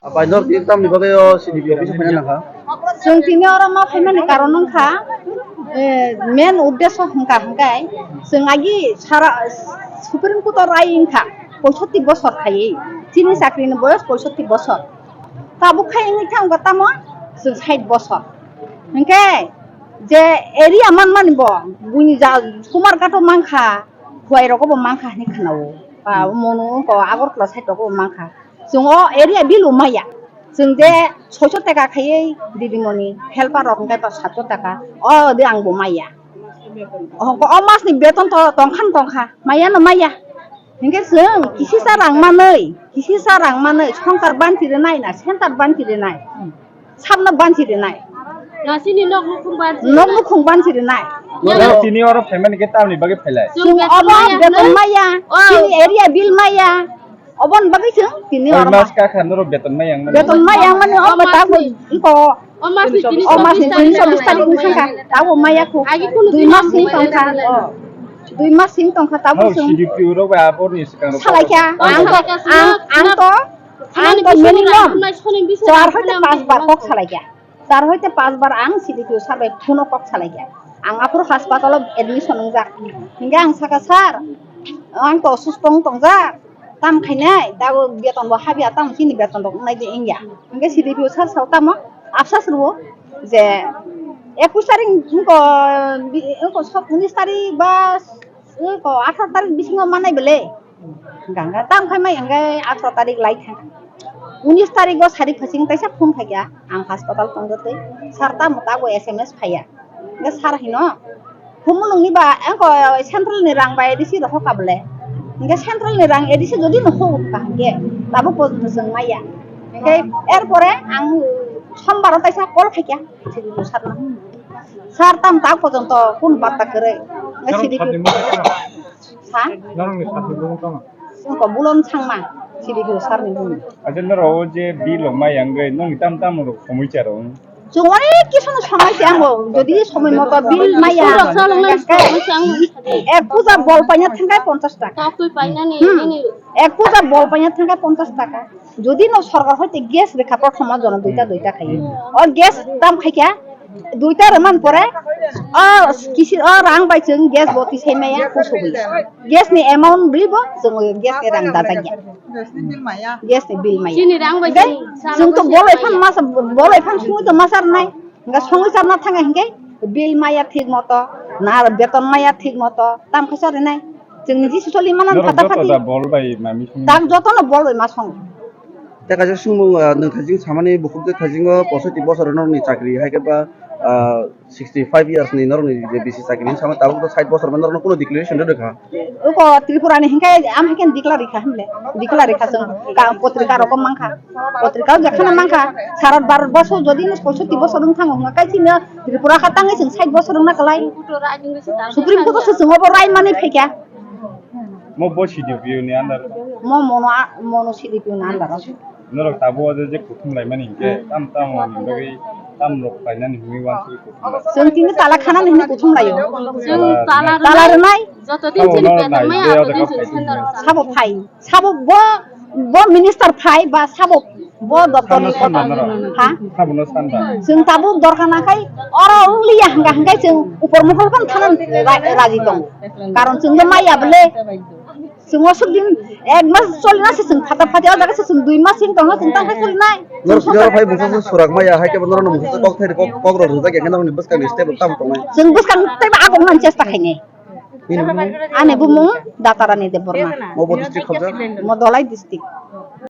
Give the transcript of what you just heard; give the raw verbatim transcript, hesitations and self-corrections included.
Apai nor tin tamni bagwi o C D P office o phaiya nangkha. Chwng tini oro ma phaimani karon wngkha, eh, main uddesho hwnkha hwnkhe chwng agi sara Supreme Court o rai wngkha poisotti bosor khaiwi, chini chakri ni boyos poisotti bosor. Tabuk khai wngwi thangkha tamo chwng sait bosor. Hwnkhe je area manmani bo buini ja Kumarghat o mankha, Khwai rogo bo mankha hinwi khwnao. Ba mono wngkha Agartala sait rogo bo mankha. Chwng o area bill o maya. Chwng je soiso taka khaiwi didimoni helper rok hwnkhe ba satso taka. O de ang bo maya. O, o mas ni beton to tongkha no tongkha. Maya no maya. Hwnkhe chwng kisisa rang manwi, kisisa rang manwi songkar banchi rwnai na center banchi rwnai. Sabno banchi rwnai. Nasini nok nukhung banchi. Nok nukhung banchi rwnai. Tini oro phaimani khe tamni bagwi phailai? Chwng obo beton maya. Chini area bill maya. Oboni bagwi chwng tini oro. Mas kakha norok beton maya wngmani? Beton maya wngmani o beton iko. O mas ni tini chobbish tarik wngkha. Tabo maya kho. Dui mas ni tongkha. Dui mas ni tongkha tabo chwng. C D P rok bai aborni swkang rok salaikha. Ang to, ang, ang to, ang to minimum char hoite pas bar kok salaikha. Char hoite pas bar ang C D P O sir bai phone o kok salaikha. Ang aphuru hospital o admission wngjak. Hingke ang sakha, "Sir, ang to osusto wng tongjak. Tam khainai, tabuk beton bo habya, tam chini beton rok wngnai de wngya." Hingke C D P O sir sao tamo, absas rwo je ekush tarik wngko, wngko unis tarik ba wngko atharo tarik bisingo manai bele. Ganga tam khai mai hingke atharo tarik lai thang. Unis tarik o sari phasing taisa phone khaikha, ang hospital tongo tei sir tamo tabuk S M S phaiya. Hingke sir hino, "Humulung ni ba engko central ni rang bai A D C rohor ka bole." Hingke central ni rang A D C jodi no ho ka hingke tabuk porjonto chwng maya. Hingke er pore ang sombar o taisa call khaikha, sir no. Sir tam tak porjonto kun batta kwrwi. Hingke sir sir ni mung tamo? Ha? Norok ni sir ni mung tamo? Engko Bulon Sangma, C D P O sir ni mung. Acha norok o je bill rok maya wngwi nong tam tam rok somoi cha rok? Chwng onek kisu no somoi se ango, jodi somoi moto bill maya. Ek puja bol paina thangkai ponchas taka. Tok twi painani, hmm, nini. Ek puja bol paina thangkai ponchas taka. Jodi no sorkar hoite gas rikha prothom o jono duita duita khai. O gas tam khaikha, duita rwman pore o kisi o rang bai chwng gas bo tisai maya kusugwi. Gas ni amount ribo chwng gas ni rang dajakya. Gas ni bill maya. Chini rang bai chini. Chwng to bolai phan masa, bolai phan sungwi to masa rwnai. Hingke songwi charna thangkha hingke bill maya thik moto, na beton maya thik moto, tam khe chari nai. Chwngni jisi choli mano phata phati. Joto da bol bai mami song. Tak joto no bol bai ma song. Te kaisa sumung, ah, nwng thajing samani bukhuk je thaijingo posoiti bosor norokni chakri hai khe ba, ah, sixty five years ni norokni je bisi chakri ni sama tabuk to sait bosor ma norokno kuno declaration rwkha. Uko Tripura ni hingke am hingke declare rikha himle. Declare rikha chwng ka potrika rok mankha. Potrika o jekhana mankha. Sara Bharat borso jodi no poisotti bosor wng thango hwnga kai chini Tripura kha tangwi chwng sait bosor wngna kwlai. Supreme Court o se chwng obo rai manwi phaikha. Mo bo C D P O ni under. Mo mono a-, mono C D P O ni under o. Norok tabuk o je kuthum laimani hingke tam tam ni bagwi tam rok khlainani hwnwi wansugwi kuthum lai. Chwng tini tala khanani hwnwi kuthum laio. Chwng tala rwnai. Tala rwnai. Joto din chini beton maya, joto din chini sandal. Sabo phai. Sabo bo, bo minister phai ba sabo bo doptor ni kotor. Ha? Sabo no sanda. Chwng tabuk dorkar na khai oro wng liya hingka hingkai chwng upor mohol phano thana ra-, raji tong. Karon chwng no maya bole. Chwng o suk din ek mas choli na se chwng phata phati o jaga se chwng dui mas sing tong no chwng tang khai choli nai. Nor pijor phai bungsa se surak maya hai ke bo nor no mungsa kok thai kok, kok rok rijak ya ke nor ni bwskang ni step tam tong nai. Chwng bwskang tei ba agong nan chesta khai ne. Bini bumung? Ani bumung Datarani Debbarma. Mo bo district khobjak? Mo Dholai district.